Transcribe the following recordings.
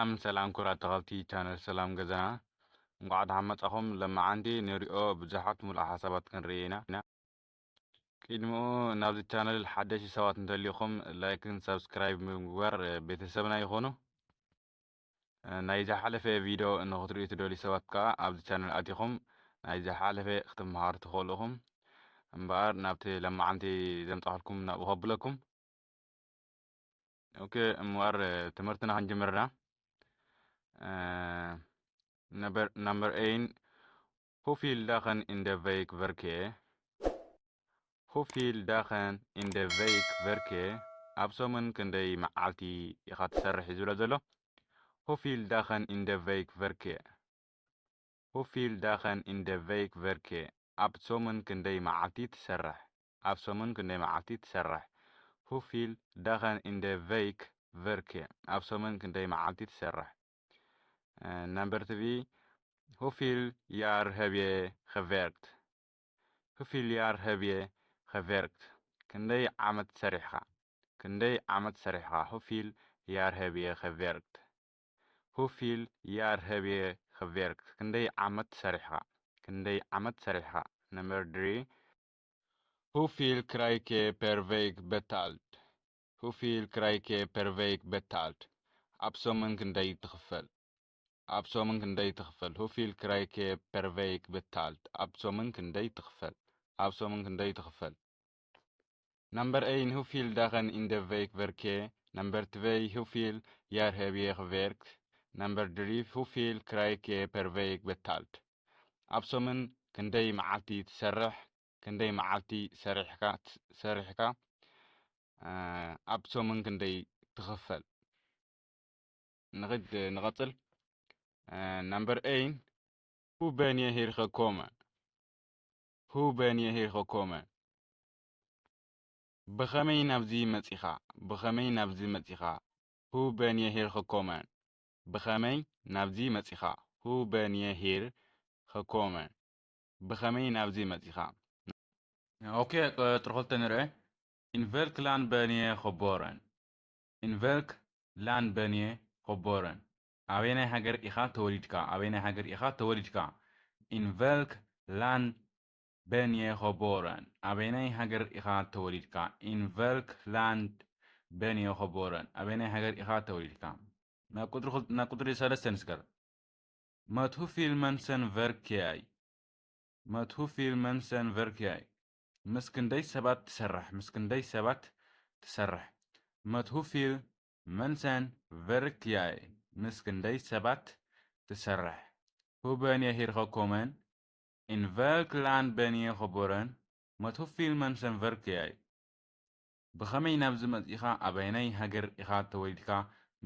ሰላም ሰላም ክቡራት ተኸልቲ ቻነል ሰላም ገዛና፣ እንቋዕ ደሓን መጻኹም። ለማዓንቲ ንሪኦ ብዙሓት ሙሉእ ሓሳባት ክንርኢ ኢና። ቅድሚኡ ናብዚ ቻነል ሓደሽቲ ሰባት እንተሊኹም ላይክን ሳብስክራይብ ምግባር ቤተሰብና ይኾኑ። ናይ ዝሓለፈ ቪድዮ ንኽትሪኡ ትደልዩ ሰባት ከኣ ኣብዚ ቻነል ኣቲኹም ናይ ዝሓለፈ ክትመሃሩ ትኽእሉ ኢኹም። እምበኣር ናብቲ ለማዓንቲ ዘምጻኹልኩም ናብኡ ከብለኩም። ኦኬ፣ እምበኣር ትምህርትና ክንጅምር ኢና። ነምበር ነምበር ኤይን፣ Hoeveel dagen in de week werk je? Hoeveel dagen in de week werk je? ኣብ ሰሙን ክንደይ መዓልቲ ኢኻ ትሰርሕ እዩ ዝብሎ ዘሎ። Hoeveel dagen in de week werk je? Hoeveel dagen in de week werk je? ኣብ ሰሙን ክንደይ መዓልቲ ትሰርሕ? ኣብ ሰሙን ክንደይ መዓልቲ ትሰርሕ? Hoeveel dagen in de week werk je? ኣብ ሰሙን ክንደይ መዓልቲ ትሰርሕ? ነምበር ትሪ፣ Hoeveel jaar heb je gewerkt? Hoeveel jaar heb je gewerkt? ክንደይ ዓመት ሰሪሕኻ? ክንደይ ዓመት ሰሪሕኻ? Hoeveel jaar heb je gewerkt? Hoeveel jaar heb je gewerkt? ክንደይ ዓመት ሰሪሕኻ? ክንደይ ዓመት ሰሪሕኻ? ነምበር ትሪ፣ Hoeveel krijg je per week betaald? Hoeveel krijg je per week betaald? ኣብ ሰሙን ክንደይ ትኽፈል? ኣብ ሰሙን ክንደይ ትኽፈል? Hoeveel krijg je per week betaald? ኣብ ሰሙን ክንደይ ትኽፈል? ኣብ ሰሙን ክንደይ ትኽፈል? ነምበር ኤይን፣ Hoeveel dagen in de week werk je? ነምበር ትሪ፣ Hoeveel jaar heb je gewerkt? ነምበር ትሪ፣ Hoeveel krijg je per week betaald? ኣብ ሰሙን ክንደይ መዓልቲ ትሰርሕ? ክንደይ መዓልቲ ሰሪሕካ ሰሪሕካ ኣብ ሰሙን ክንደይ ትኽፈል? ንኽድ ንቐጽል። ነምበር ኤይን፣ Hoe ben je hier gekomen? Hoe ben je hier gekomen? ብኸመይ ናብዚ መጺኻ? ብኸመይ ናብዚ መጺኻ? Hoe ben je hier gekomen? ብኸመይ ናብዚ መጺኻ? Hoe ben je hier gekomen? ብኸመይ ናብዚ መጺኻ? ኦኬ፣ ቁጽሪ ክልተ ንርአ። In welk land ben je geboren? In welk land ben je geboren? ኣበየናይ ሃገር ኢኻ ተወሊድካ? ኣበየናይ ሃገር ኢኻ ተወሊድካ? In welk land ben je geboren? ኣበየናይ ሃገር ኢኻ ተወሊድካ? In welk land ben je geboren? ኣበየናይ ሃገር ኢኻ ተወሊድካ? ናብ ቁጽሪ ክል-፣ ናብ ቁጽሪ ሰለስተ ንስገር። Met hoeveel mensen werk jij? Met hoeveel mensen werk jij? ምስ ክንደይ ሰባት ትሰርሕ? ምስ ክንደይ ሰባት ትሰርሕ? Met hoeveel mensen werk jij? ምስ ክንደይ ሰባት ትሰርሕ? Hoe ben je hier gekomen? In welk land ben je geboren? Met hoeveel mensen werk jij? ብኸመይ ናብዚ መጺኻ? ኣበየናይ ሃገር ኢኻ ተወሊድካ?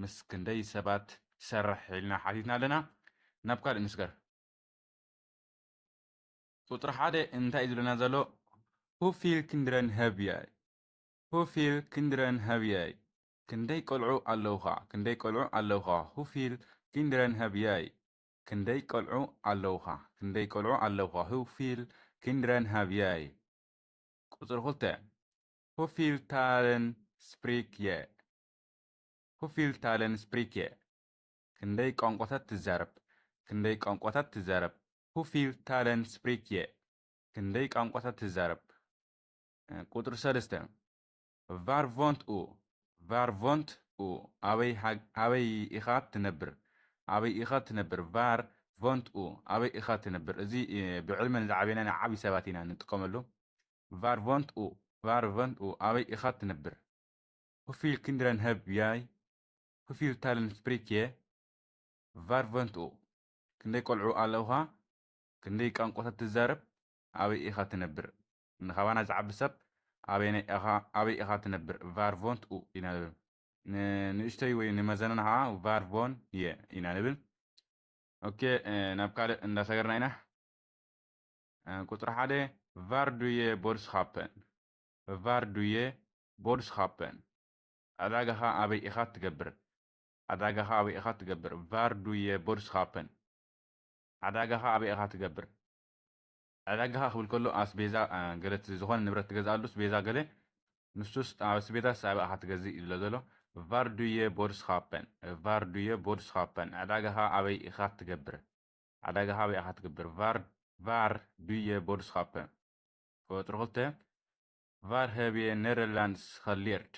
ምስ ክንደይ ሰባት ትሰርሕ? ኢልና ሓቲትና ኣለና። ናብ ካልእ ንስገር። ቁጽሪ ሓደ እንታይ እዩ ዝብለና ዘሎ? Hoeveel kinderen heb jij? Hoeveel kinderen heb jij? ክንደይ ቆልዑ ኣለውኻ? ክንደይ ቆልዑ ኣለውኻ? Hoeveel kinderen heb jij? ክንደይ ቆልዑ ኣለውኻ? ክንደይ ቆልዑ ኣለውኻ? Hoeveel kinderen heb jij? ቁጽሪ ክልተ፣ Hoeveel talen spreek je? Hoeveel talen spreek je? ክንደይ ቋንቋታት ትዛረብ? ክንደይ ቋንቋታት ትዛረብ? Hoeveel talen spreek je? ክንደይ ቋንቋታት ትዛረብ? ቁጽሪ ሰለስተ፣ Waar woont u? Waar woont u? ኣበይ ሃግ-፣ ኣበይ ኢኻ ትነብር? ኣበይ ኢኻ ትነብር? Waar woont u? ኣበይ ኢኻ ትነብር? እዚ፣ እ፣ ብዕድመ ንዝዓበየና ንዓቢ ሰባት ኢና ንጥቀመሉ። Waar woont u? Waar woont u? ኣበይ ኢኻ ትነብር? Hoeveel kinderen heb jij? Hoeveel talen spreek je? Waar woont u? ክንደይ ቆልዑ ኣለውኻ? ክንደይ ቋንቋታት ትዛረብ? ኣበይ ኢኻ ትነብር? ንኻባና ዝዓቢ ሰብ ኣበየናይ ኢኻ፣ ኣበይ ኢኻ ትነብር? Waar woont u? ኢና ንብል። ን-፣ ንእሽተይ ወይ ንመዘና ኸዓ Waar woon je? ኢና ንብል። ኦኬ፣ እ፣ ናብ ካልእ እንዳሰገርና ኢና። እ፣ ቁጽሪ ሓደ፣ Waar doe je boodschappen? Waar doe je boodschappen? ዕዳጋኻ ኣበይ ኢኻ ትገብር? ዕዳጋኻ ኣበይ ኢኻ ትገብር? Waar doe je boodschappen? ዕዳጋኻ ኣበይ ኢኻ ትገብር? ዕዳጋኻ ክብል ከሎ ኣስቤዛ፣ እ፣ ገለ እቲ ዝኾነ ንብረት ትገዝኣሉ ኣስቤዛ ገለ ንሱስ ኣብ ኣስቤዛስ ኣበይ ኢኻ ትገዝእ እዩ ዝብሎ ዘሎ። Waar doe je boodschappen? Waar doe je boodschappen? ዕዳጋኻ ኣበይ ኢኻ ትገብር? ዕዳጋኻ ኣበይ ኢኻ ትገብር? Waar, waar doe je boodschappen? ቁጽሪ ክልተ፣ Waar heb je Nederlands geleerd?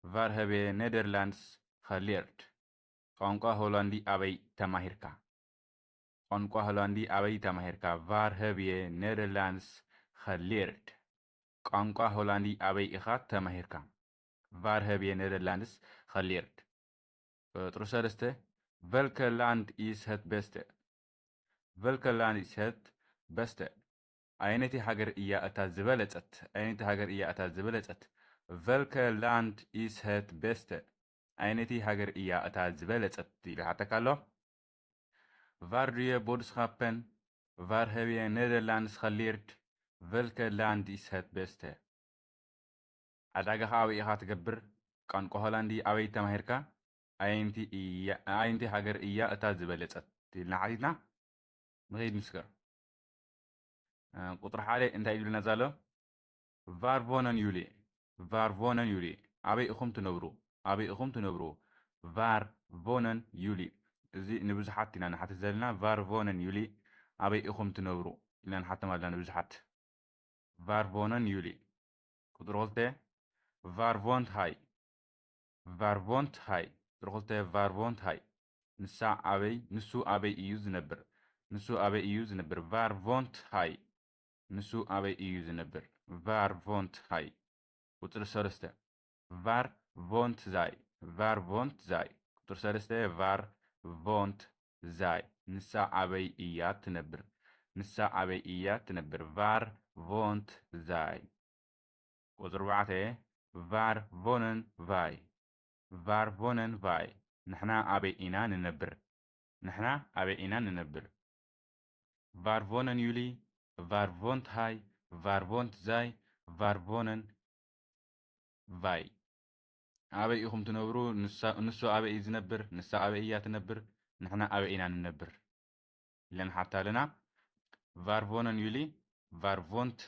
Waar heb je Nederlands geleerd? ቋንቋ ሆላንዲ ኣበይ ተማሂርካ? ቋንቋ ሆላንዲ ኣበይ ተማሂርካ? Waar heb je Nederlands geleerd? ቋንቋ ሆላንዲ ኣበይ ኢኻ ተማሂርካ? Waar heb je Nederlands geleerd? ቁጽሪ ሰለስተ፣ Welke land is het beste? Welke land is het beste? ኣየነይቲ ሃገር እያ እታ ዝበለጸት? ኣየነይቲ ሃገር እያ እታ ዝበለጸት? Welke land is het beste? ኣየነይቲ ሃገር እያ እታ ዝበለጸት ኢሉ ሓተካ ኣሎ። Waar doe je boodschappen? Waar heb je Nederlands geleerd? Welke land is het beste? ዕዳጋኻ ኣበይ ኢኻ ትገብር? ቋንቋ ሆላንዲ ኣበይ ተማሂርካ? ኣየንቲ እያ፣ ኣየንቲ ሃገር እያ እታ ዝበለጸት? ኢልና ሓቲትና ንኸይድ ንስገር። እ፣ ቁጽሪ ሓደ እንታይ ይብልና ዘሎ? Waar wonen jullie? Waar wonen jullie? ኣበይ ኢኹም ትነብሩ? ኣበይ ኢኹም ትነብሩ? Waar wonen jullie? እዚ ንብዙሓት ኢና ንሓትት ዘለና። Waar wonen jullie? ኣበይ ኢኹም ትነብሩ? ኢልና ንሓቶም ኣለና ንብዙሓት። Waar wonen jullie? ቁጽሪ ክልተ፣ Waar woont hij? Waar woont hij? ቁጽሪ ክልተ፣ Waar woont hij? ንሳ ኣበይ፣ ንሱ ኣበይ እዩ ዝነብር? ንሱ ኣበይ እዩ ዝነብር? Waar woont hij? ንሱ ኣበይ እዩ ዝነብር? Waar woont hij? ቁጽሪ ሰለስተ፣ Waar woont zij? Waar woont zij? ቁጽሪ ሰለስተ፣ Waar woont zij? ንሳ ኣበይ እያ ትነብር? ንሳ ኣበይ እያ ትነብር? Waar woont zij? ቁጽሪ ኣርባዕተ፣ Waar wonen wij? Waar wonen wij? ንሕና ኣበይ ኢና ንነብር? ንሕና ኣበይ ኢና ንነብር? Waar wonen jullie? Waar woont hij? Waar woont zij? Waar wonen wij? ኣበይ ኢኹም ትነብሩ? ንሳ-፣ ንሱ ኣበይ እዩ ዝነብር? ንሳ ኣበይ እያ ትነብር? ንሕና ኣበይ ኢና ንነብር? ኢለን ሓታ ኣለና። Waar wonen jullie? Waar woont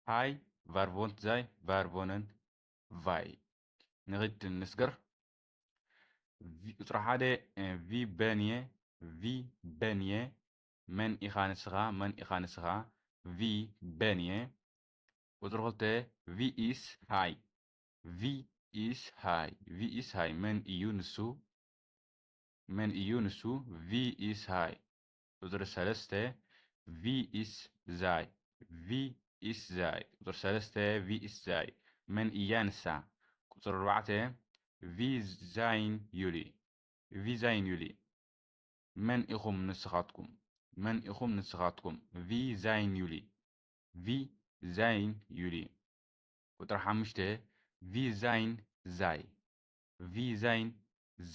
hij? Waar woont zij? Waar wonen wij? ንኺድ ንስገር። ቪ-፣ ቁጽሪ ሓደ፣ እ፣ Wie ben je? Wie ben je? መን ኢኻ ንስኻ? መን ኢኻ ንስኻ? Wie ben je? ቁጽሪ ክልተ፣ Wie is hij? Wie is hij? Wie is hij? መን እዩ ንሱ? መን እዩ ንሱ? Wie is hij? ቁጽሪ ሰለስተ፣ Wie is zij? Wie is zij? ቁጽሪ ሰለስተ፣ Wie is zij? መን እያ ንሳ? ቁጽሪ ኣርባዕተ፣ Wie zijn jullie? Wie zijn jullie? መን ኢኹም ንስኻትኩም? መን ኢኹም ንስኻትኩም? Wie zijn jullie? Wie zijn jullie? ቁጽሪ ሓሙሽተ፣ Wie zijn zij? Wie zijn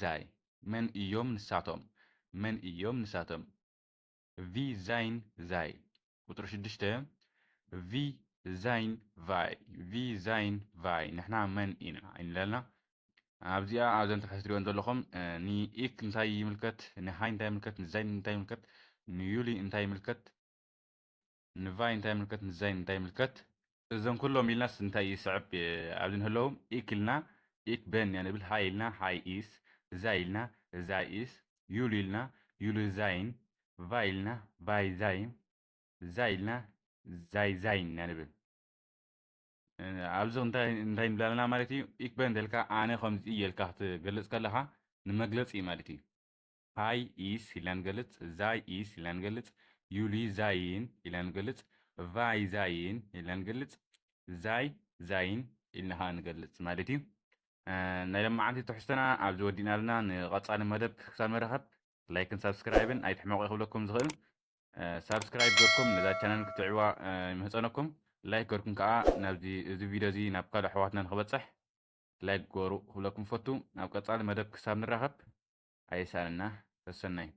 zij? መን እዮም ንሳቶም? መን እዮም ንሳቶም? Wie zijn zij? ቁጽሪ ሽዱሽተ፣ Wie zijn wij? Wie zijn wij? ንሕና መን ኢና? ኢንለና። ኣብዚኣ፣ ኣብዘን ትሕቲ ትሪኦን ዘለኹም፣ እ፣ ንኢክ እንታይ ይምልከት? ንሃይ እንታይ ይምልከት? ንዛይን እንታይ ይምልከት? ንዩሊ እንታይ ይምልከት? ንቫይ እንታይ ይምልከት? ንዛይን እንታይ ይምልከት? እዞም ኩሎም ኢልናስ እንታይ ይስዕብ? እ፣ ኣብዚ ንህለዎም ኢክ ኢልና፣ ኢክ በን ኢና ንብል፣ ሃይ ኢልና፣ ሃይ ኢስ፣ ዛይ ኢልና፣ ዛይ ኢስ፣ ዩሊ ኢልና፣ ዩሊ ዛይን፣ ቫይ ኢልና፣ ቫይ ዛይን፣ ዛይ ኢልና፣ ዛይ ዛይን ኢና ንብል። እ፣ ኣብዚ እንታይ፣ እንታይ ንብል ኣለና ማለት እዩ? ኢክ በን እንተልካ ኣነ ከምዚ እየ ኢልካ ክትገልጽ ከለኻ ንመግለጺ እዩ ማለት እዩ። ሃይ ኢስ ኢልና ንገልጽ፣ ዛይ ኢስ ኢልና ንገልጽ፣ ዩሊ ዛይን ኢልና ንገልጽ፣ ቫይ ዛይን ኢልና ንገልጽ፣ ዛይ ዛይን ኢልና ኸኣ ንገልጽ ማለት እዩ። እ፣ ናይ ሎማዓንቲ ትሕዝቶና ኣብዚ ወዲእና ኣለና። ንቐጻሊ መደብ ክሳብ ንራኸብ ላይክን ሳብስክራይብን ኣይትሕመቑ ክብለኩም ዝኽእል። እ፣ ሳብስክራይብ ገርኩም ነዛ ቻነል ክትዕዋ፣ እ፣ ይምህጸነኩም። ላይክ ገርኩም ከኣ ናብዚ፣ እዚ ቪድዮ እዚ ናብ ካልእ ኣሕዋትና ንኽበጽሕ ላይክ ገሩ ክብለኩም ፈቱ። ናብ ቀጻሊ መደብ ክሳብ ንራኸብ ኣይሳንና። ተሰናይ።